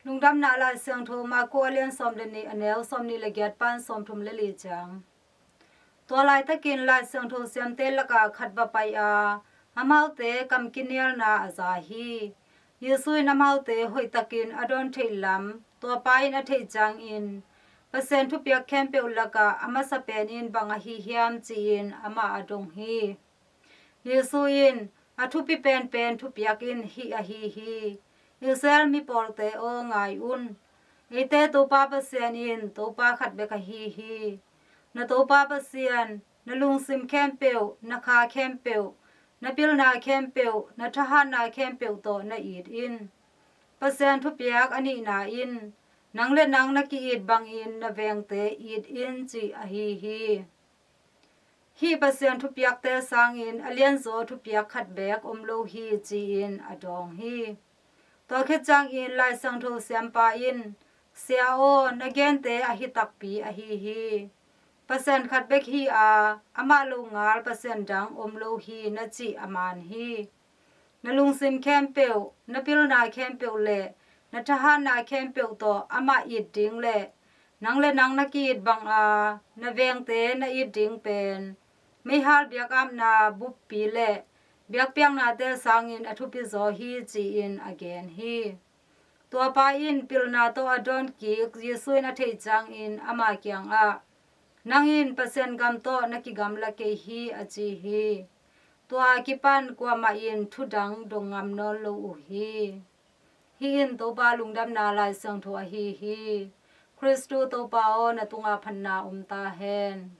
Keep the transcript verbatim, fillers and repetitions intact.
Lungdamna Lai Siangtho Marku a lian sawm le nih, a neu sawmnih le giat pan sawmthum le li ciang. Tua laitakin Lai Siangtho siamte lakah khat va pai a, amaute kam kinialna a za hi. Jesu in amaute hoihtakin a dawn theih lam tua pa in a theih ciangin, Pasian thupiak khempeuh lakah a masa pen in bang ahi hiam ci-in amah a dong hi. Jesu in, a thupi penpen thupiak in hih ahi hi. Israel mi pawlte aw, ngai un. Eite Topa Pasian in Topa khat bek ahi hi. Na Topa Pasian, na lungsim khempeuh, na kha khempeuh, na pilna khempeuh, na thahatna khempeuh tawh na it in. Pasian thupiak a nihna in, nang le nang na ki-it bangin na vengte it in, cih ahi hi. Hih Pasian thupiakte sangin a lianzaw thupiak khat beek om lo hi, ci-in a dawng hi. Tua khit ciangin Lai Siangtho siampa in, Sia aw, na gente ahi takpi ahi hi. Pasian khat bek hi a, amah lo ngal Pasian dang om lo hi, na cih a man hi. Na lungsim khempeuh, na pilna khempeuh le na thahatna khempeuh tawh amah it ding le nang le nang na ki-it banga na vengte na it ding pen meihal biakapna buppi le biakpiaknate sangin a thupi zaw hi, ci-in a gen hi. Tua pa in pilna tawh a dawn kik Jesu in a theih ciangin ama kiangah, Nang in Pasian gam tawh na kigamla kei hi, a ci hi. Tua a kipan kuamah in thudang dong ngam nawn lo uh hi. Hih in Topa lungdamna Lai Siangtho ahi hi. Khristu Topa aw, na tungah phatna om ta hen.